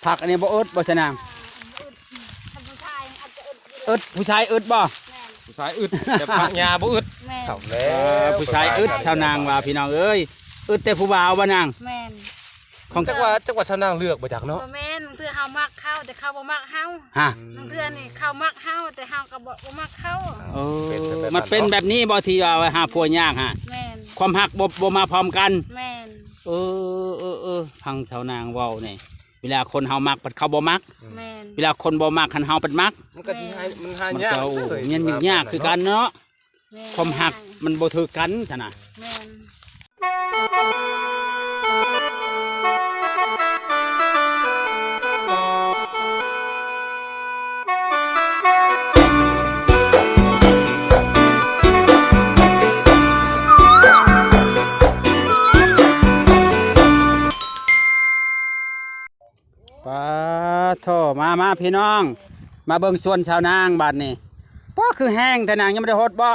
ຜັກອັນນີ້ບໍ່ອຶດບໍ່ຊາວນາງ? ອາ ອຶດ ຄັນຜູ້ຊາຍອາດຈະອຶດຢູ່ແຫຼະ ອຶດ ຜູ້ຊາຍອຶດບໍ່? ແມ່ນ ຜູ້ຊາຍອຶດ ແຕ່ຜັກຫຍ້າບໍ່ອຶດ. ແມ່ນ ເອົາແລ້ວ ເອີ ຜູ້ຊາຍອຶດ ຜູ້ຊາຍ ຊາວນາງວ່າ ພີ່ນ້ອງເອີຍ ອຶດແຕ່ຜູ້ບ່າວບໍ່ນາງ? ແມ່ນ ຂອງ ຈັກວ່າ ຈັກວ່າຊາວນາງເລືອກບໍ່ຈັກເນາະ. ບໍ່ແມ່ນ ບາງເທື່ອເຮົາມັກເຂົາ ແຕ່ເຂົາບໍ່ມັກເຮົາ. ຮະ ບາງເທື່ອນີ້ເຂົາມັກເຮົາ ແຕ່ເຮົາກໍບໍ່ ບໍ່ມັກເຂົາ. ເອີ ເປັນໄປແບບນັ້ນເນາະ ມັນເປັນແບບນີ້ບໍ່ ທີ່ວ່າຫາຜົວຍາກຫະ? ແມ່ນ ຄວາມຮັກບໍ່ ບໍ່ມາພ້ອມກັນ. ແມ່ນ ເອີ ເອີ ເອີ ຟັງຊາວນາງເວົ້ານີ້ ເວລາຄົນເຮົາມັກ ພັດເຂົາບໍ່ມັກ. ແມ່ນ ເວລາຄົນບໍ່ມັກ ຄັນເຮົາພັດມັກ ມັນກໍຊິຫາ ມັນຫາຍາກ ມັນກໍ ໂອ້ ເລີຍ ມັນຍາກຄືກັນເນາະ. ແມ່ນ ຄວາມຮັກມັນບໍ່ຖືກກັນຊັ້ນນະ. ແມ່ນ ປາໂທ້ ມາ ມາ ພີ່ນ້ອງ ມາເບິ່ງສວນຊາວນາງບາດນີ້. ປ້າ ຄືແຫ້ງແທ້ນາງ ຍັງບໍ່ໄດ້ຫົດບໍ່?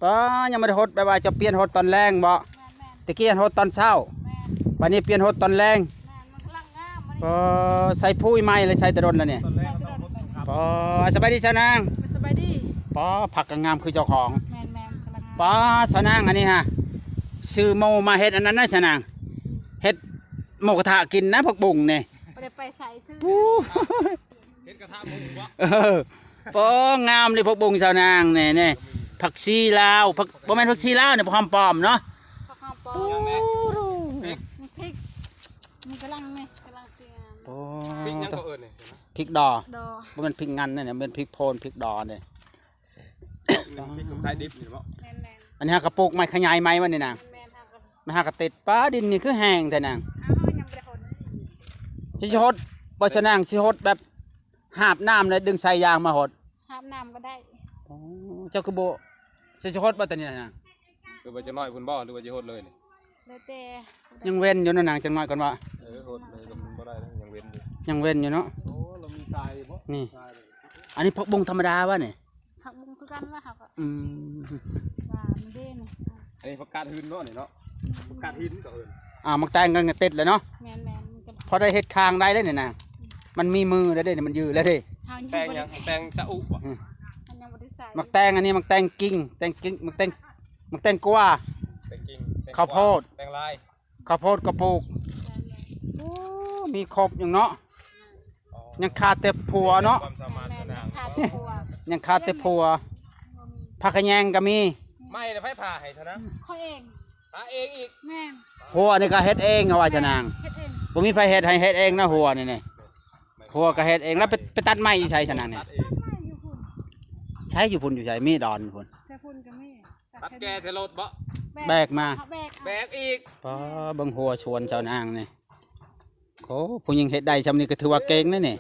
ປ້າ ຍັງບໍ່ໄດ້ຫົດ ແບບວ່າຈະປ່ຽນຫົດຕອນແລງບໍ່? ແມ່ນໆ ຕະກີ້ຫົດຕອນເຊົ້າ ແມ່ນ ບາດນີ້ປ່ຽນຫົດຕອນແລງ. ແມ່ນ ມັນກຳລັງງາມ ປ້າ ໃສ່ປຸ໋ຍໃໝ່ ຫຼືໃສ່ແຕ່ດົນແລ້ວນີ້? ໃສ່ແຕ່ດົນ. ປ້າ ສະບາຍດີຊາວນາງ. ສະບາຍດີ. ປ້າ ຜັກກໍງາມຄືເຈົ້າຂອງ. ແມ່ນໆ ກຳລັງງາມ. ປ້າ ຊາວນາງ ອັນນີ້ຫະ ຊື້ໝູມາເຮັດອັນນັ້ນນະຊາວນາງ ເຮັດໝູກະທະກິນນະ ຜັກບຸ້ງນີ້. ບໍ່ໄດ້ໄປໃສ ຊື້ ປູ້ ເຮັດກະທະໝູບໍ່? ເອີ ໂອ້ ງາມເດ້ ຜັກບຸ້ງຊາວນາງນີ້ ນີ້ ຜັກຊີລາວ ຜັກ ບໍ່ແມ່ນຜັກຊີລາວນີ້ ຜັກຫອມປ້ອມເນາະ. ຜັກຫອມປ້ອມ ໂອ້ ພິກ ພິກ ມັນກຳລັງນີ້ ກຳລັງຊິງາມ. ໂອ້ ພິກຫຍັງເຂົາເອີ້ນນີ້? ພິກດໍ ດໍ ບໍ່ແມ່ນພິກງັນນີ້ ແມ່ນພິກໂພນ ພິກດໍນີ້. ແມ່ນ ພິກຂາຍດິບນີ້ບໍ? ແມ່ນໆ ອັນນີ້ຫາກະປູກໃໝ່ ຂະຫຍາຍໃໝ່ວະນີ້ນາງ? ແມ່ນໆ ຫາກະ ມັນຫາກະຕິດ. ປ້າ ດິນນີ້ຄືແຫ້ງແທ້ນາງ. ເຮົາຍັງບໍ່ໄດ້ຫົດ ຊິ ຊິຫົດບໍ່ຊາວນາງ? ຊິຫົດແບບຫາບນ້ຳ ແລ້ວດຶງສາຍຢາງມາຫົດ? ຫາບນ້ຳກໍໄດ້. ອໍ ເຈົ້າຄືບໍ່ ຊິ ຊິຫົດບໍ່ຕອນນີ້ນາງ? ຄືວ່າຈະນ້ອຍພຸ້ນບໍ່ ຫຼືວ່າຈະຫົດເລີຍນີ້? ແລ້ວແຕ່ ຍັງເວັ້ນຢູ່ເນາະນາງ ຈັກໜ້ອຍກ່ອນວ່າ. ເອີ ຫົດເລີຍກໍມັນບໍ່ໄດ້ນະ ຍັງເວັ້ນຢູ່ ຍັງເວັ້ນຢູ່ເນາະ. ໂອ້ ລາວມີຊາຍຢູ່ບໍ? ນີ້ ຊາຍ ອັນນີ້ຜັກບຸ້ງທຳມະດາວະນີ້? ຜັກບຸ້ງຄືກັນລະ ເຮົາກໍ ອືມ ວ່າມັນເດ້ນີ້. ອັນນີ້ຜັກກາດຫີນເນາະນີ້ເນາະ ຜັກກາດຫີນກໍເອີ້ນ. ອ່າ ໝາກແຕງກໍຕິດແລ້ວເນາະ. ແມ່ນໆ ມັນກໍພໍໄດ້ເຮັດຄາງໄດ້ແລ້ວນີ້ນາງ. ມັນມີມືແລ້ວເດ້ ມັນຍືດແລ້ວເດ້. ເຮົາຍັງບໍ່ໄດ້ໃສ່ ແຕງຫຍັງ? ແຕງຊະອຸບໍ? ອືມ ເຮົາຍັງບໍ່ໄດ້ໃສ່. ໝາກແຕງອັນນີ້ ໝາກແຕງກິງ ແຕງກິງ ໝາກແຕງ ໝາກແຕງກວາ ແຕງກິງ ແຕງກວາ ເຂົ້າໂພດ ແຕງລາຍ ເຂົ້າໂພດກໍປູກ. ໂອ້ ມີຄົບຢູ່ເນາະ. ອໍ ຍັງຂາດແຕ່ຜົວເນາະ. ຄວາມສາມາດຂະໜາດ ຍັງຂາດແຕ່ຜົວ ຍັງຂາດແຕ່ຜົວ. ຜ້າຂະແຍງກໍມີ. ໄມ້ລະໃຜຜ່າໃຫ້ຊະນາງ? ຂ້ອຍເອງ ຜ່າເອງອີກ. ແມ່ນ ຫົວນີ້ກໍເຮັດເອງ ເຂົາວ່າຊະນາງ. ເຮັດເອງ ບໍ່ມີໃຜເຮັດໃຫ້ ເຮັດເອງນະ ຫົວນີ້ນີ້. ຫົວກໍເຮັດເອງ. ແລ້ວໄປ ໄປຕັດໄມ້ຢູ່ໃສຊະນາງນີ້? ຕັດເອງ. ໃສຢູ່ພຸ້ນ ຢູ່ໃສ? ມີດອນພຸ້ນ ແຕ່ພຸ້ນກໍມີ. ຕັດແກ່ໃສ່ລົດບໍ? ແບກ ແບກມາ ເຮົາແບກ ແບກອີກ. ປ້າ ເບິ່ງຫົວສວນຊາວນາງນີ້. ໂອ້ ຜູ້ຍິງເຮັດໄດ້ຊ່ຳນີ້ກໍຖືວ່າເກັ່ງແລ້ວນີ້.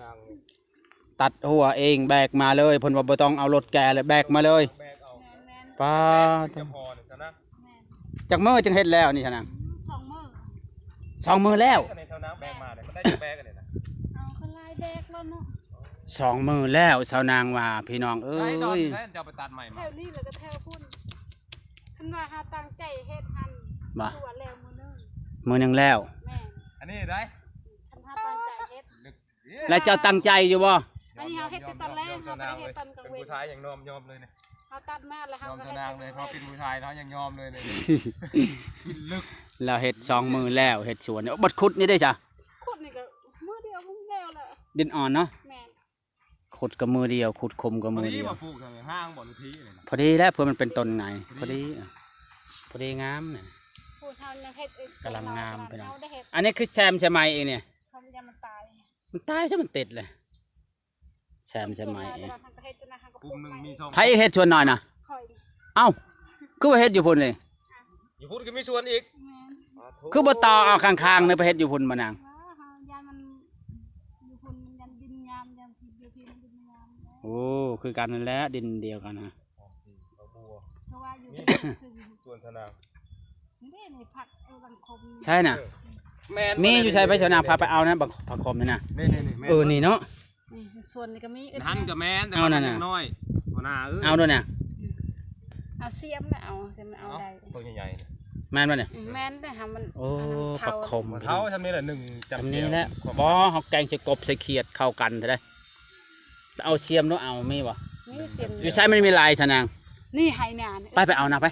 ຕັດຫົວເອງ ແບກມາເລີຍ. ເພິ່ນວ່າບໍ່ຕ້ອງເອົາລົດແກ່ເລີຍ ແບກມາເລີຍ. ແບກເອົາ. ແມ່ນໆ ປ້າ ແບກເອົາ ຈັກມື້ຈຶ່ງເຮັດແລ້ວນີ້ຊະນາງ? ອືມ ສອງມື້ ສອງມື້ແລ້ວ. ອັນນີ້ຊາວນາງແບກມານີ້ ມັນໄດ້ຈັກແບກອັນນີ້ນະ? ເອົາ ກໍຫຼາຍແບກແລ້ວເນາະ. ສອງມື້ແລ້ວ ຊາວນາງວ່າ ພີ່ນ້ອງເອີຍ. ໄດ້ດອນຢູ່ໃສ ເຈົ້າໄປຕັດໃໝ່ມາ? ແຖວນີ້ແລ້ວກໍແຖວພຸ້ນ. ຄັນວ່າເຮົາຕັ້ງໃຈເຮັດຫັ້ນ ບໍ່ ຄືວ່າແລ້ວມື້ໜຶ່ງ ມື້ໜຶ່ງແລ້ວ. ແມ່ນ ອັນນີ້ໄດ໋ ຄັນເຮົາຕັ້ງໃຈເຮັດ. ແລ້ວເຈົ້າຕັ້ງໃຈຢູ່ບໍ່? ອັນນີ້ເຮົາເຮັດແຕ່ຕອນແລງ ເຮົາບໍ່ໄດ້ເຮັດຕອນກາງເວັນ. ເປັນຜູ້ຊາຍຍັງຍອມ ຍອມເລີຍນີ້. ເຮົາຕັດມາແລ້ວເຮົາກໍເຮັດ ຍອມຊາວນາງເລີຍ. ເຮົາເປັນຜູ້ຊາຍເຮົາຍັງຍອມເລີຍນີ້. ລຶກ ລາວເຮັດສອງມື້ແລ້ວ ເຮັດສວນນີ້. ບັດຂຸດນີ້ເດ້ຊະ? ຂຸດນີ້ກໍມື້ດຽວມັນແລ້ວແຫຼະ. ດິນອ່ອນເນາະ. ແມ່ນ ຂຸດກໍມື້ດຽວ ຂຸດຂຸມກໍມື້ດຽວ. ພໍດີບໍ່ ປູກທາງຫ້າງບໍ່ ຫຼືທີ່ນີ້ນະ? ພໍດີແລ້ວ ເພື່ອມັນເປັນຕົ້ນໃຫຍ່. ພໍດີ ພໍດີ ພໍດີງາມນີ້. ຜູ້ເຮົາຍັງເຮັດ ກຳລັງງາມພີ່ນ້ອງ. ອັນນີ້ຄືແຊມໃສ່ໃໝ່ອີກນີ້. ເຂົາຢານມັນຕາຍ ມັນຕາຍຊະ ມັນຕິດເລີຍ. ແຊມໃສ່ໃໝ່ອີກ. ໃຜເຮັດສວນນ້ອຍນະ? ຂ້ອຍ. ເອົ້າ ຄືວ່າເຮັດຢູ່ພຸ້ນນີ້? ຢູ່ພຸ້ນກໍມີສວນອີກ. ແມ່ນ ຄືບໍ່ຕໍ່ເອົາຂ້າງໆນີ້ໄປເຮັດຢູ່ພຸ້ນບໍ່ນາງ? ວ່າເຮົາຢ້ານມັນຢູ່ພຸ້ນມັນຢ້ານດິນງາມ ຢ້ານທີ່ຢູ່ພີ້ມັນດິນງາມ. ໂອ້ ຄືກັນນັ້ນແຫຼະ ດິນດຽວກັນນະ. ເພາະວ່າຢູ່ ມີ ສວນຊາວນາງ ນີ້ເດ້ ນີ້ຜັກ ເອີ ບັກຂມ ໃຊ່ນະ. ເອີ ແມ່ນ ມີຢູ່ໃສ ໄປຊາວນາງ ພາໄປເອົານະ ບັກ ຜັກຂມນີ້ນະ. ນີ້ໆໆ ແມ່ນ ເອີ ນີ້ເນາະ. ນີ້ສວນນີ້ກໍມີ ຫັ້ນກໍແມ່ນ ແຕ່ ເອົາ ມັນ ນັ້ນ ຍັງ ນະ ນ້ອຍ ຫົວໜ້າເອີຍ. ເອົາໂລດນະ ເອົາສຽມລະເອົາ ຈະມາເອົາ ເອົາ ໄດ້ ໂຕໃຫຍ່ໆ ນີ້ ແມ່ນບໍ່ນີ້? ອືມ ແມ່ນແຫຼະ ຫາມັນ ໂອ້ ອັນນັ້ນ ຜັກຂົມ ເຖົ້າ ພີ່ນ້ອງ ຊ່ຳນີ້ແຫຼະ ໜຶ່ງຈານ ຊ່ຳນີ້ແຫຼະ ແຈ່ວ ບໍ່ ເຮົາແກງໃສ່ກົບໃສ່ຂຽດເຂົ້າກັນເທົ່າໃດ. ເອົາຊຽມດູ ເອົາ ມີບໍ່? ມີຊຽມ ຢູ່ໃສມັນມີຫຼາຍຊະນາງ? ນີ້ໃຫ້ນາ ໄປ ໄປເອົານາ ໄປ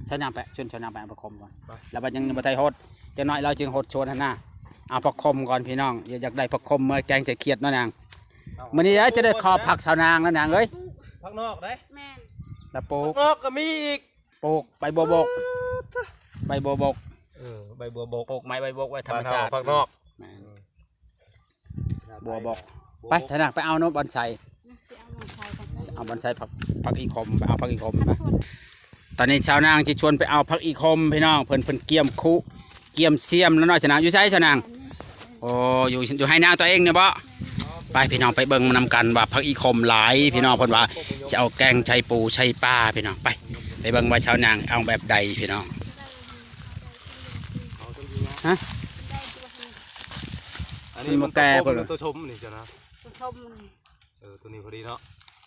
ຊາວນາງໄປ ຊວນຊາວນາງໄປເອົາຜັກຂົມກ່ອນ ໄປ ແລ້ວບັດຍັງບໍ່ໄດ້ຫົດ ຈັກໜ້ອຍລາວຈຶ່ງຫົດຊວນຫັ້ນນາ. ເອົາຜັກຂົມກ່ອນພີ່ນ້ອງ ຢາກ ຢາກໄດ້ຜັກຂົມເມືອແກງໃສ່ຂຽດເນາະນາງ. ເອົ້າ ມື້ນີ້ເດ້ຈະໄດ້ຂອບຜັກຊາວນາງແລ້ວນາງເອີຍ. ຜັກນອກເດ້ ແມ່ນ ລະປູກ ຜັກນອກກໍມີອີກ ປູກໃບບົວບົກ ໃບບົວບົກ ເອີ ໃບບົວບົກ ປູກໄມ້ໃບບົວບົກໄວ້ທຳມະຊາດ ບ້ານເຮົາຜັກນອກ ແມ່ນ ເອີ ບົວບົກ ໄປ ຊາວນາງໄປເອົາເນາະ ບ່ອນໃສ່ ຊິເອົາບ່ອນໃສ່ກ່ອນ ຊິເອົາບ່ອນໃສ່ຜັກ ຜັກອີ່ຂົມ ໄປເອົາຜັກອີ່ຂົມ ຕອນນີ້ຊາວນາງຊິຊວນໄປເອົາຜັກອີ່ຂົມພີ່ນ້ອງ ເພິ່ນ ເພິ່ນກຽມຄຸ ກຽມຊຽມແລ້ວເນາະ ຊາວນາງ ຢູ່ໃສຊາວນາງ? ໂອ້ ຢູ່ ຢູ່ໄຮ່ນາຕົວເອງນີ້ບໍ? ໄປພີ່ນ້ອງ ໄປເບິ່ງນຳກັນວ່າຜັກອີ່ຂົມຫຼາຍພີ່ນ້ອງ ເພິ່ນວ່າຊິເອົາແກງໃສ່ປູໃສ່ປາພີ່ນ້ອງ ໄປ ໄປເບິ່ງວ່າຊາວນາງເອົາແບບໃດພີ່ນ້ອງ. ຮະ? ອັນນີ້ມັນບໍ່ແກ່ເພິ່ນ ຕົວຊົມນີ້ຈ້ະນະ ຕົວຊົມນີ້ ເອີ ຕົວນີ້ພໍດີເນາະ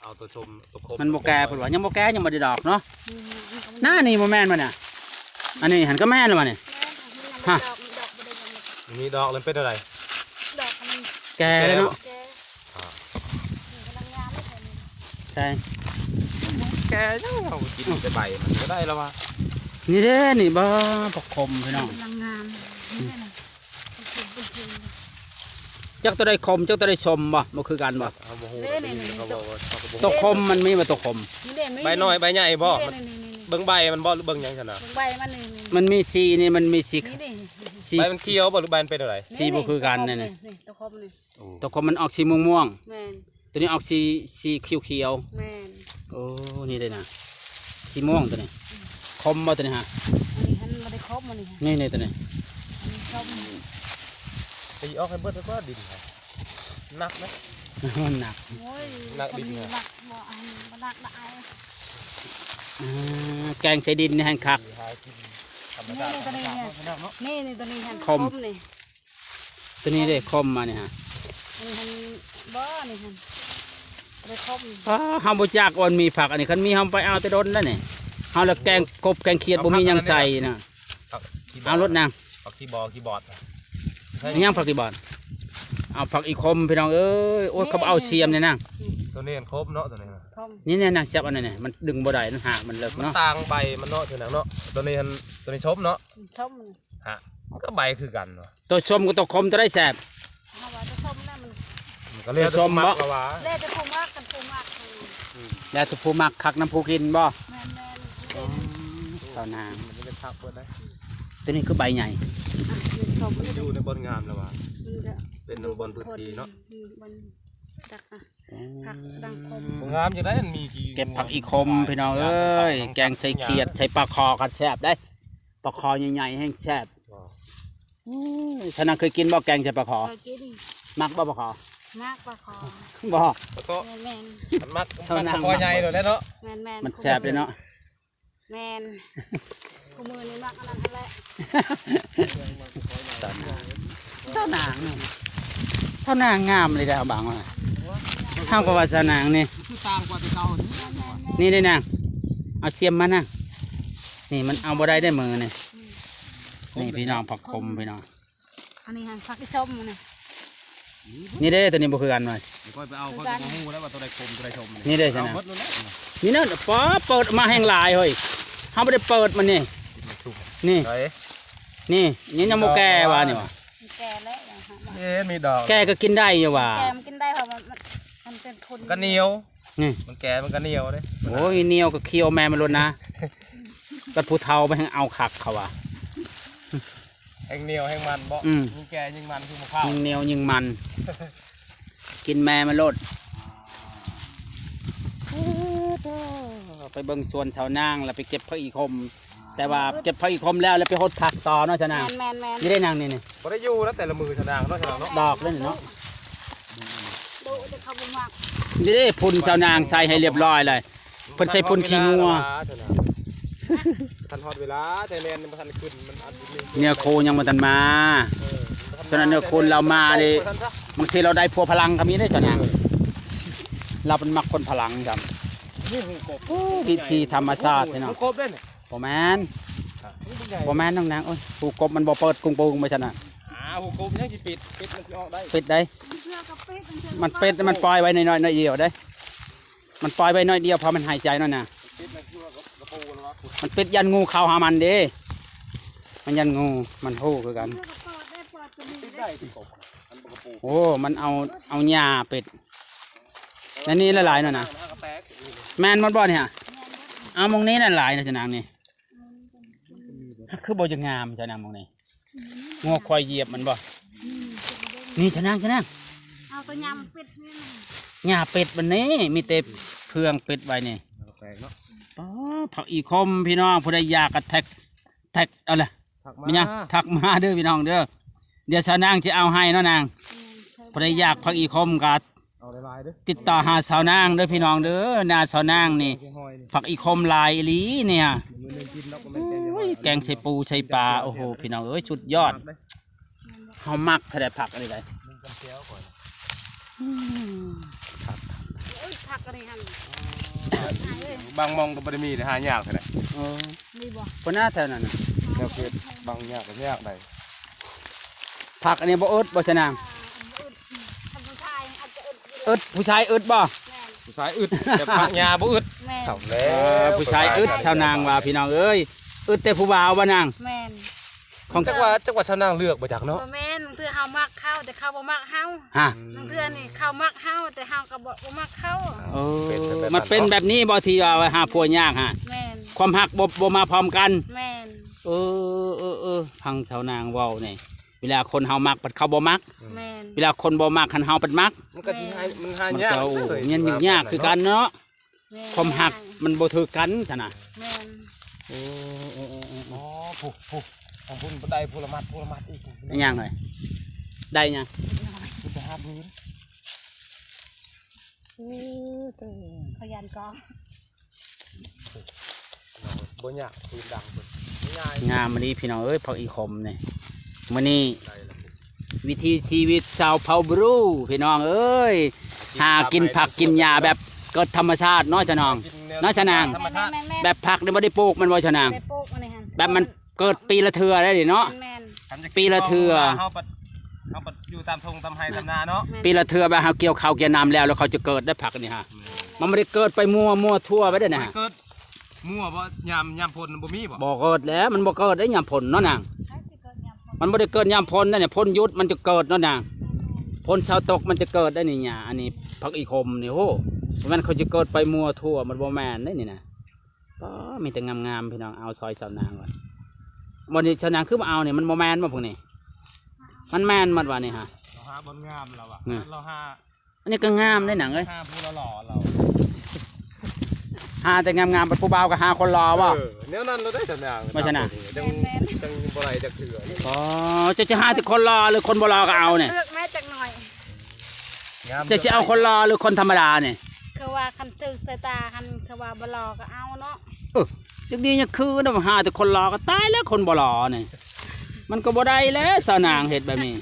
ເອົາຕົວຊົມ ຕົວຄົມ ມັນບໍ່ແກ່ເພິ່ນວ່າ ຍັງບໍ່ແກ່ ຍັງບໍ່ໄດ້ດອກເນາະ. ອືມ ໜ້ານີ້ບໍ່ແມ່ນບໍ່ນີ້? ອັນນີ້ຫັ້ນກໍແມ່ນແລ້ວບໍ່ນີ້? ແມ່ນ ຮະ ມີດອກ ມີດອກ ບໍ່ໄດ້ຍັງ ມີດອກແລ້ວເປັນຈັ່ງໃດ? ດອກມັນແກ່ແລ້ວເນາະ ແກ່ ອ່າ ກຳລັງງາມເລີຍ ໃຊ່ ແກ່ຍັງ ເຮົາກິນແຕ່ໃບມັນກໍໄດ້ແລ້ວວ່າ ນີ້ເດ້ ນີ້ບໍ່ ຜັກຂົມພີ່ນ້ອງ ກຳລັງງາມ ນີ້ເດ້ນະ. ຈັກຕົວໃດຂົມ ຈັກຕົວໃດສົ້ມບໍ່ ບໍ່ຄືກັນບໍ່? ເຮົາບໍ່ຮູ້ ເດ້ ເດ້ ນີ້ ນີ້ ເຂົາບອກວ່າ ເຂົາກໍບໍ່ຮູ້ ຕົວຂົມມັນມີບໍ່ຕົວຂົມ? ນີ້ເດ້ ມີ ໃບນ້ອຍໃບໃຫຍ່ບໍ່? ນີ້ເດ້ ມັນ ນີ້ ນີ້ ນີ້ ເບິ່ງໃບມັນບໍ່ ຫຼືເບິ່ງຫຍັງຊັ້ນນະ? ເບິ່ງໃບມັນນີ້ ນີ້ ມັນມີສີ ນີ້ມັນມີສີ ນີ້ ນີ້ ສີ ໃບມັນຂຽວບໍ່ ຫຼືໃບມັນເປັນແນວໃດ? ສີບໍ່ຄືກັນນີ້ ນີ້ ນີ້ ຕົວຂົມນີ້ ໂອ້ ຕົວຂົມມັນອອກສີມ່ວງໆ ແມ່ນ ຕົວນີ້ອອກສີ ສີຂຽວໆ ແມ່ນ ໂອ້ ນີ້ເດ້ນະ ສີມ່ວງຕົວນີ້ ອືມ ຂົມບໍ່ຕົວນີ້ຫະ? ອັນນີ້ຫັ້ນບໍ່ໄດ້ຂົມ ອັນນີ້ຫັ້ນ ນີ້ ນີ້ຕົວນີ້ ອັນນີ້ສົ້ມ ຕີອອກໃຫ້ເບິດແລ້ວກໍດິນຫະ ໜັກນະ ມັນໜັກ ໂອ້ຍ ໜັກດິນ ມັນໜັກບໍ່ ອັນບໍ່ໜັກນະອ້າຍ ອ່າ ແກງໃສ່ດິນນີ້ແຮ່ງຄັກ ຫາກິນທຳມະຊາດ ນີ້ ນີ້ຕົວນີ້ ທຳມະຊາດເນາະ ນີ້ ນີ້ຕົວນີ້ຫັ້ນ ຂົມ ຂົມນີ້ ຕົວນີ້ເດ້ ຂົມມານີ້ຫະ ອັນນີ້ຫັ້ນ ບໍ່ ອັນນີ້ຫັ້ນ ບໍ່ໄດ້ຂົມ ອ້າ ເຮົາບໍ່ຈັກວ່າມັນມີຜັກ ອັນນີ້ຄັນມີເຮົາໄປເອົາແຕ່ດົນແລ້ວນີ້ ເຮົາລະແກງກົບແກງຂຽດ ບໍ່ມີຫຍັງໃສ່ນະ ເອົາໂລດນາງ ຜັກຂີ້ບອກ ຂີ້ບອດ ແມ່ນຫຍັງຜັກຂີ້ບອດ ເອົາຜັກອີ່ຂົມພີ່ນ້ອງເອີຍ ໂອ້ຍ ເຂົາເອົາຊຽມນີ້ນາງ ຕົວນີ້ມັນຂົມເນາະ ຕົວນີ້ນະ ນີ້ນາງ ແຊບ ອັນນີ້ ມັນດຶງບໍ່ໄດ້ ມັນຫາກມັນເລິກເນາະ ມັນຕ່າງໃບມັນເນາະ ຕົວນັ້ນເນາະ ຕົວນີ້ຫັ້ນ ຕົວນີ້ສົ້ມເນາະ ສົ້ມ ຮະ ມັນກໍໃບຄືກັນວະ ຕົວສົ້ມກັບຕົວຂົມຕົວໃດແຊບ? ເຮົາວ່າຕົວສົ້ມນະ ມັນ ມັນກໍແລ້ວແຕ່ຜູ້ມັກລະວ່າ ແລ້ວແຕ່ຜູ້ມັກ ຄັນຜູ້ມັກ ອືມ ແລ້ວແຕ່ຜູ້ມັກ ຄັກນຳຜູ້ກິນບໍ່? ແມ່ນໆ ອືມ ຊາວນາງ ມັນຈະຄັກເບິດໄດ໋ ຕົວນີ້ຄືໃບໃຫຍ່ ອ່ະ ມັນສົ້ມ ມັນຢູ່ໃນບ່ອນງາມລະວ່າ ມັນກໍ ເປັນນຳບ່ອນພື້ນທີ່ເນາະ ອືມ ບ່ອນຈັກ ອ່ະ ອືມ ຜັກດັງຂົມ ງາມຈັ່ງໃດ ມັນມີທີ່ ເກັບຜັກອີ່ຂົມພີ່ນ້ອງເອີຍ ແກງໃສ່ຂຽດ ໃສ່ປາຄໍກັນແຊບເດ້ ປາຄໍໃຫຍ່ໆ ແຮ່ງແຊບ ອໍ ອືມ ທ່ານນາງເຄີຍກິນບໍ່ ແກງໃສ່ປາຄໍ? ເຄີຍກິນ ມັກບໍ່ປາຄໍ? ມັກປາຄໍ ບໍ່ ແລ້ວກໍ ແມ່ນໆ ມັນມັກ ຊາວນາງມັກປາຄໍໃຫຍ່ໂລດແຫຼະເນາະ ແມ່ນໆ ມັນແຊບເດ້ເນາະ ແມ່ນ ຄູ່ມື້ນີ້ມັກອັນນັ້ນຫັ້ນແຫຼະ ຊາວນາງ ຊາວນາງນີ້ ຊາວນາງງາມເລີຍເດ້ ເຮົາບາງວ່າ ເຮົາກໍວ່າຊາວນາງນີ້ ຄືຕ່າງກວ່າແຕ່ເກົ່ານີ້ ນີ້ເດ້ນາງ ເອົາຊຽມມານາງ ນີ້ມັນເອົາບໍ່ໄດ້ເດ້ມື້ນີ້ ນີ້ພີ່ນ້ອງ ຜັກຂົມພີ່ນ້ອງ ອັນນີ້ຫັ້ນ ຜັກອີ່ສົ້ມນີ້ ນີ້ເດ້ ຕົວນີ້ບໍ່ຄືກັນເວີ້ຍ ຂ້ອຍໄປເອົາ ຂ້ອຍກໍບໍ່ຮູ້ແລ້ວວ່າຕົວໃດຂົມ ຕົວໃດສົ້ມ ນີ້ເດ້ ເອົາໝົດໂລດແຫຼະ ນີ້ນະ ປ້າ ເປີດມາແຮ່ງຫຼາຍເຮີ້ຍ ເຮົາບໍ່ໄດ້ເປີດມັນນີ້ ນີ້ ໃສ ນີ້ ນີ້ຍັງບໍ່ແກ່ວ່ານີ້ຫວາ ແກ່ແລ້ວຫວາ ເອີ ມີດອກ ແກ່ກໍກິນໄດ້ຢູ່ຫວາ ແກ່ມັນກິນໄດ້ ເພາະວ່າມັນ ມັນເປັນຝຸ່ນ ກໍໜຽວ ນີ້ ມັນແກ່ມັນກໍໜຽວເດ້ ໂອ້ຍ ໜຽວກໍຄ້ຽວແມ່ມັນໂລດນາ ກັບຜູ້ເຖົ້າໄປແຮ່ງເອົາຄັກເຂົາວ່າ ແຮ່ງໜຽວແຮ່ງມັນບໍ? ອືມ ຍິ່ງແກ່ຍິ່ງມັນຄືໝາກພ້າວ ຍິ່ງໜຽວຍິ່ງມັນ ກິນແມ່ມັນໂລດ ໄປເບິ່ງສວນຊາວນາງ ແລ້ວໄປເກັບຜັກອີ່ຂົມ ແຕ່ວ່າເກັບຜັກອີ່ຂົມແລ້ວ ແລ້ວໄປຫົດຜັກຕໍ່ເນາະຊາວນາງ ແມ່ນໆໆ ນີ້ໄດ້ນາງນີ້ ນີ້ ບໍ່ໄດ້ຢູ່ນະແຕ່ລະມື້ຊາວນາງເນາະ ຊາວນາງເນາະ ແມ່ນໆ ດອກເລີຍນີ້ເນາະ ໂດຍ ແຕ່ເຂົາບໍ່ມັກ ນີ້ເດ້ ຝຸ່ນຊາວນາງໃສ່ໃຫ້ລຽບຮ້ອຍເລີຍ ເພິ່ນໃສ່ຝຸ່ນຂີ້ງົວ ທັນຮອດເວລາ ແຕ່ແລ່ນຍັງບໍ່ທັນຂຶ້ນ ມັນອັນນີ້ ເນື້ອໂຄຍັງບໍ່ທັນມາ ເອີ ມັນບໍ່ທັນມາ ສະນັ້ນເນື້ອໂຄລາວມານີ້ ບາງທີລາວໄດ້ຜົວພະລັງກໍມີເດ້ຊາວນາງ ເອີ ລາວເປັນມັກຄົນພະລັງຊ້ຳ ນີ້ຫູກົບ ໂອ້ ວິທີທຳມະຊາດພີ່ນ້ອງ ຫູກົບເດ້ນີ້ ບໍ່ແມ່ນ ອ່ະ ບໍ່ແມ່ນນ້ອງນາງ ໂອ້ຍ ຫູກົບມັນບໍ່ເປີດກຸງໂປງໄປຊັ້ນນະ. ອ່າ ຫູກົບຍັງຊິປິດ ປິດມັນຊິອອກໄດ້ ປິດໄດ້. ເທື່ອກໍປິດ ມັນປິດ ມັນປ່ອຍໄວ້ໜ້ອຍໆ ໜ້ອຍດຽວເດ້ ມັນປ່ອຍໄວ້ໜ້ອຍດຽວ ເພາະມັນຫາຍໃຈໜ້ອຍນະ. ມັນປິດຢ້ານງູເຂົ້າຫາມັນເດ້ ມັນຢ້ານງູ ມັນຮູ້ຄືກັນ. ໂອ້ ມັນເອົາ ເອົາຫຍ້າເປັດ ໃນນີ້ຫຼາຍໆ ນັ້ນນະ. ແມ່ນໝົດບໍ່ນີ້ຫະ? ເອົາ ໝ່ອງນີ້ນັ້ນຫຼາຍນະ ຊະນາງນີ້. ຄືບໍ່ຈະງາມຊະນາງໝ່ອງນີ້ ງົວຄວາຍຢຽບມັນບໍ່? ນີ້ຊະນາງ ຊະນາງ ເອົາຕົວຫຍ້າເປັດນີ້ ຫຍ້າເປັດມັນນີ້ ມີແຕ່ເຟືອງເປັດໄວ້ນີ້. ປາ ຜັກອີ່ຄົມພີ່ນ້ອງ ຜູ້ໃດຢາກກໍແທັກ ແທັກເອົາລະ ທັກມາ ແມ່ນຫຍັງ ທັກມາເດີພີ່ນ້ອງເດີ ດຽວຊາວນາງຊິເອົາໃຫ້ເນາະນາງ. ຜູ້ໃດຢາກຜັກອີ່ຄົມກໍ ເອົາຫຼາຍໆເດີ ຕິດຕໍ່ຫາຊາວນາງເດີພີ່ນ້ອງເດີ. ນາຊາວນາງນີ້ ແກງໃສ່ຫອຍນີ້ ຜັກອີ່ຄົມຫຼາຍອີ່ຫຼີນີ້ຫະ. ມື້ໜຶ່ງກິນເນາະ ບໍ່ແມ່ນແກງໃສ່ຫອຍ ໂອ້ຍ ແກງໃສ່ປູໃສ່ປາ ໂອ້ໂຫ ພີ່ນ້ອງເອີຍ ສຸດຍອດ. ເຮົາມັກເທົ່າໃດຜັກອັນນີ້ໄດ໋. ອືມ ຜັກ ເອີ ຜັກອັນນີ້ຫັ້ນ ບາງໝ່ອງກໍບໍ່ໄດ້ມີເດ້ ຫາຍາກເທົ່າໃດ. ເອີ ມີບໍ່? ບໍ່ໜ້າແຖວນັ້ນນະ ແນວເຂດບາງຍາກກໍຍາກໄດ໋. ຜັກອັນນີ້ບໍ່ອຶດບໍ່ຊະນາງ? ອືມ ອຶດ ອືມ ຖ້າຜູ້ຊາຍອາດຈະອຶດຢູ່ ອຶດ ຜູ້ຊາຍອຶດບໍ່? ແມ່ນ ຜູ້ຊາຍອຶດ ແຕ່ຜັກຫຍ້າບໍ່ອຶດ. ແມ່ນ ເອົາແລ້ວ ເອີ ຜູ້ຊາຍອຶດ ຜູ້ຊາຍ ຊາວນາງວ່າ ພີ່ນ້ອງເອີຍ ອຶດແຕ່ຜູ້ບ່າວບໍ່ນາງ? ແມ່ນ ຂອງ ຈັກວ່າ ຈັກວ່າຊາວນາງເລືອກບໍ່ຈັກເນາະ. ບໍ່ແມ່ນ ບາງເທື່ອເຮົາມັກເຂົາ ແຕ່ເຂົາບໍ່ມັກເຮົາ. ຮະ ບາງເທື່ອນີ້ເຂົາມັກເຮົາ ແຕ່ເຮົາກໍບໍ່ ບໍ່ມັກເຂົາ. ເອີ ມັນເປັນແບບນີ້ບໍ່ ທີ່ວ່າຫາຜົວຍາກຫະ? ແມ່ນ ຄວາມຮັກບໍ່ ບໍ່ມາພ້ອມກັນ. ແມ່ນ ເອີ ເອີ ເອີ ຟັງຊາວນາງເວົ້ານີ້ ເວລາຄົນເຮົາມັກ ບັດເຂົາບໍ່ມັກ. ແມ່ນ ເວລາຄົນບໍ່ມັກ ຄັນເຮົາບັດມັກ ມັນກໍຊິຫາຍ ມັນຫາຍາກ ມັນກໍ ໂອ້ ເລີຍ ມັນຍາກຄືກັນເນາະ. ແມ່ນ ຄວາມຮັກມັນບໍ່ຖືກກັນຊັ້ນນະ. ແມ່ນ ໂອ້ ໂອ້ ໂອ້ ໂອ້ ອໍ ຜູ້ ຜູ້ ທາງພຸ້ນບໍ່ໄດ້ ຜູ້ລະມັດ ຜູ້ລະມັດອີກ. ອີຫຍັງເລີຍ ໄດ້ຫຍັງ? ໄປຫາພື້ນ ເອີ ເອີ ຂະຫຍັນກໍ ບໍ່ຍາກ ພື້ນດັງເພິ່ນ ງ່າຍ ງາມອີ່ຫຼີພີ່ນ້ອງເອີຍ ຜັກອີ່ຄົມນີ້. ມື້ນີ້ ໄດ້ລະ ວິຖີຊີວິດຊາວເຜົ່າບຣູ ພີ່ນ້ອງເອີຍ ຫາກິນຜັກກິນຫຍ້າແບບເກີດທຳມະຊາດເນາະຊະນາງ ເນາະຊະນາງ. ແມ່ນໆໆ ແບບຜັກນີ້ບໍ່ໄດ້ປູກແມ່ນບໍ່ຊະນາງ? ບໍ່ໄດ້ປູກອັນນີ້ຫັ້ນ ແບບມັນເກີດປີລະເທື່ອໄດ໋ເນາະ. ແມ່ນໆ ປີລະເທື່ອ ເຮົາບັດ ເຮົາບັດຢູ່ຕາມທົ່ງຕາມໄຮ່ຕາມນາເນາະ. ແມ່ນ ປີລະເທື່ອ ແບບເຮົາກ່ຽວເຂົ້າກ່ຽວນ້ຳແລ້ວ ແລ້ວເຂົາຈະເກີດໄດ້ຜັກນີ້ຫະ. ແມ່ນ ມັນບໍ່ໄດ້ເກີດໄປມົວ ມົວທົ່ວໄປເດ້ນະ. ບໍ່ໄດ້ເກີດມົວບໍ່? ຍາມ ຍາມຝົນບໍ່ມີບໍ່? ບໍ່ເກີດແລ້ວ ມັນບໍ່ເກີດໄດ້ຍາມຝົນເນາະນາງ. ມັນບໍ່ໄດ້ເກີດຍາມຝົນນະນີ້ ຝົນຢຸດມັນຈະເກີດເນາະນາງ. ຝົນເຊົາຕົກມັນຈະເກີດໄດ້ນີ້ຫຍ້າ ອັນນີ້ຜັກອີ່ຄົມນີ້. ໂອ້ ມັນເຂົາຈະເກີດໄປມົວທົ່ວ ມັນບໍ່ແມ່ນເດ້ນີ້ນະ. ປ້າ ມີແຕ່ງາມໆ ພີ່ນ້ອງ ເອົາຊ່ອຍຊາວນາງກ່ອນ. ບໍ່ນີ້ຊາວນາງຄືບໍ່ເອົານີ້ ມັນບໍ່ແມ່ນບໍ່ພວກນີ້? ມັນແມ່ນໝົດວ່ານີ້ຫະ? ລາວຫາບ່ອນງາມລາວວ່າ ລາວຫາ ອັນນີ້ກໍງາມເດ້ນາງເອີຍ ຫາຜູ້ຫຼໍ່ໆ ລາວ ຫາແຕ່ງາມໆ ບັດຜູ້ບ່າວກໍຫາຄົນຫຼໍ່ບໍ່? ເອີ ແນວນັ້ນລະໄດ໋ຊະນາງ ບໍ່ຊະນາງ ຈັ່ງ ຈັ່ງບໍ່ໄດ້ຈັກເທື່ອ. ອໍ ເຈົ້າຈະຫາແຕ່ຄົນຫຼໍ່ ຫຼືຄົນບໍ່ຫຼໍ່ກໍເອົານີ້? ເລືອກແມ່ຈັກໜ້ອຍ ງາມ ເຈົ້າຊິເອົາຄົນຫຼໍ່ ຫຼືຄົນທຳມະດານີ້? ຄືວ່າຄັນຖືກສາຍຕາຫັ້ນ ຄືວ່າບໍ່ຫຼໍ່ກໍເອົາເນາະ. ເອີ ຈັ່ງດີຍັງຄືນະ ຫາແຕ່ຄົນຫຼໍ່ກໍຕາຍແລ້ວ ຄົນບໍ່ຫຼໍ່ນີ້ ມັນກໍບໍ່ໄດ້ແລ້ວ ຊາວນາງເຮັດແບບນີ້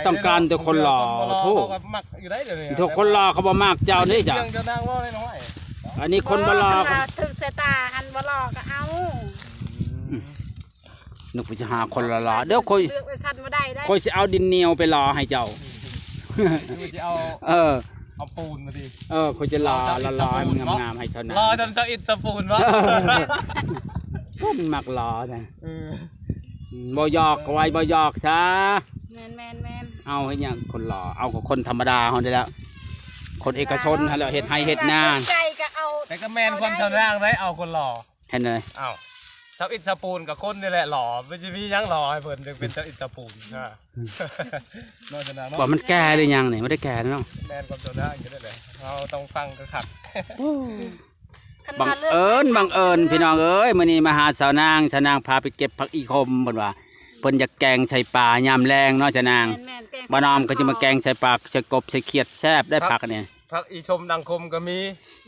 ຕ້ອງການແຕ່ຄົນຫຼໍ່. ໂທ້ ຄົນບໍ່ຫຼໍ່ເຂົາກໍມັກຢູ່ໄດ໋ດຽວນີ້ ໂທ້ ຄົນຫຼໍ່ເຂົາບໍ່ມັກເຈົ້າເດ້ ເຈົ້າ ເລື່ອງເຈົ້ານາງເວົ້ານ້ອຍໆ. ອັນນີ້ຄົນບໍ່ຫຼໍ່ ຄັນວ່າຖືກສາຍຕາຫັ້ນບໍ່ຫຼໍ່ກໍເອົາ. ອືມ ນຶກວ່າຈະຫາຄົນຫຼໍ່ໆ ດຽວຂ້ອຍ ເລືອກແບບຊັ້ນບໍ່ໄດ້ໄດ໋ ຂ້ອຍຊິເອົາດິນໜຽວໄປຫຼໍ່ໃຫ້ເຈົ້າ. ຄືຊິເອົາ ເອີ ເອົາປູນມາຕິ? ເອີ ຂ້ອຍຈະຫຼໍ່ ຫຼໍ່ໃຫ້ມັນງາມໆ ໃຫ້ເຈົ້ານະ ຫຼໍ່ຈຳເຈົ້າອິດເຈົ້າປູນບໍ່? ເອີ ຄົນມັກຫຼໍ່ນະ. ເອີ ບໍ່ຢອກ ເອົາໄວ້ບໍ່ຢອກຊະ. ແມ່ນໆໆ ເອົາເຮັດຫຍັງຄົນຫຼໍ່ ເອົາກັບຄົນທຳມະດາເຮົານີ້ແຫຼະ ຄົນເອກະຊົນຫັ້ນແຫຼະ ເຮັດໄຮ່ເຮັດນາ. ໃຈກໍເອົາ ແຕ່ກໍແມ່ນຄວາມຊຳນານໄດ໋ ເອົາຄົນຫຼໍ່. ເຫັນເລີຍ ອ້າວ ຊາວອິດຊາວປູນກັບຄົນນີ້ແຫຼະຫຼໍ່ ມັນຊິມີຫຍັງຫຼໍ່ໃຫ້ເພິ່ນ ຈຶ່ງເປັນຊາວອິດຊາວປູນ. ອ່າ ເນາະ ວ່າມັນແກ່ຫຼືຫຍັງນີ້ ບໍ່ໄດ້ແກ່ເນາະ ແມ່ນຄວາມຊຳນານຢູ່ນັ້ນແຫຼະ ເຮົາຕ້ອງຟັງຄັກໆ. ໂອ້ ບັງເອີນ ບັງເອີນ ພີ່ນ້ອງເອີຍ ມື້ນີ້ມາຫາຊາວນາງ ຊາວນາງພາໄປເກັບຜັກອີ່ຄົມ ເພິ່ນວ່າ ເພິ່ນຢາກແກງໃສ່ປາຍາມແລງເນາະ ຊາວນາງ. ແມ່ນໆ ແກງ ບ່າວນ້ອມກໍຈະມາແກງໃສ່ປາ ໃສ່ກົບ ໃສ່ຂຽດ ແຊບໄດ໋ ຜັກນີ້. ຜັກອີ່ຊົມດັງຄົມກໍມີ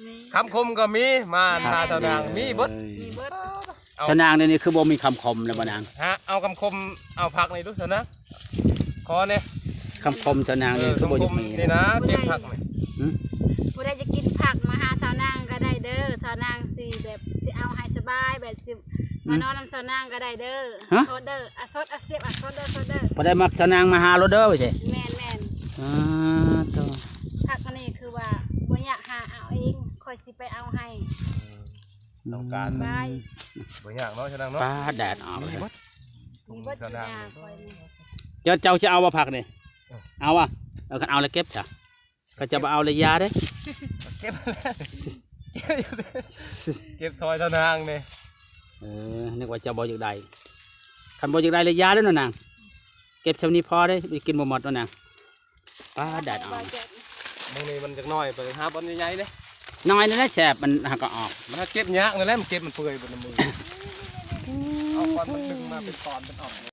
ມີ ຄຳຄົມກໍມີ ມາຫາຊາວນາງມີເບິດ ມີເບິດ. ຊາວນາງດຽວນີ້ຄືບໍ່ມີຄຳຄົມແລ້ວບໍ່ນາງ? ຫາເອົາຄຳຄົມ ເອົາຜັກນີ້ດູຊາວນາງ ຂໍແດ່. ຄຳຄົມຊາວນາງນີ້ຄືບໍ່ຢາກມີ ເອີ ນີ້ນະ ເກັບຜັກນີ້. ຫື? ຜູ້ໃດຈະກິນຜັກມາຫາຊາວນາງກໍໄດ້ເດີ ຊາວນາງຊິແບບ ຊິເອົາໃຫ້ສະບາຍ ແບບຊິ ມານອນນຳສາວນາງກໍໄດ້ເດີ. ຮະ? ໂສດເດີ ອາ ໂສດ ອາ ສຽບ ອາ ໂສດເດີ ໂສດເດີ. ຜູ້ໃດມັກສາວນາງມາຫາໂລດເດີ ວ່າຊີ້. ແມ່ນໆ. ອາ ໂຕ. ຜັກອັນນີ້ຄືວ່າບໍ່ຢາກຫາເອົາເອງ ຂ້ອຍຊິໄປເອົາໃຫ້. ອືມ ຕ້ອງການ ສະບາຍ. ບໍ່ຍາກເນາະ ສາວນາງເນາະ. ປ້າ ແດດອອກ ມີເບິດ ມີເບິດ ສາວນາງ ຢູ່ນາຂ້ອຍນີ້. ເຈົ້າ ເຈົ້າຊິເອົາບໍ່ຜັກນີ້? ເອີ ເອົາວະ? ເອີ ຄັນເອົາແລ້ວເກັບຊະ. ຄັນເຈົ້າບໍ່ເອົາແລ້ວຢ່າເດ້. ເກັບ ເກັບ ເກັບຖອຍສາວນາງເດ້. ເອີ ນຶກວ່າເຈົ້າບໍ່ຢາກໄດ້. ຄັນບໍ່ຢາກໄດ້ແລ້ວຢ່າເດ້ເນາະນາງ. ເກັບຊ່ຳນີ້ພໍເດ້ ໄປກິນບໍ່ໝົດເນາະນາງ. ປ້າ ແດດອອກ. ໝ່ອງນີ້ມັນຈັກໜ້ອຍ ໄປຫາບ່ອນໃຫຍ່ໆເດ້. ໜ້ອຍນີ້ແຫຼະແຊບ ມັນຫາກກໍອອກ. ມັນຫາເກັບຍາກນັ້ນແຫຼະ ມັນເກັບມັນເປື່ອຍເບິດນຳມື. ເອົາກ່ອນມັນດຶງມາເປັນຕອນເປັນອອກ.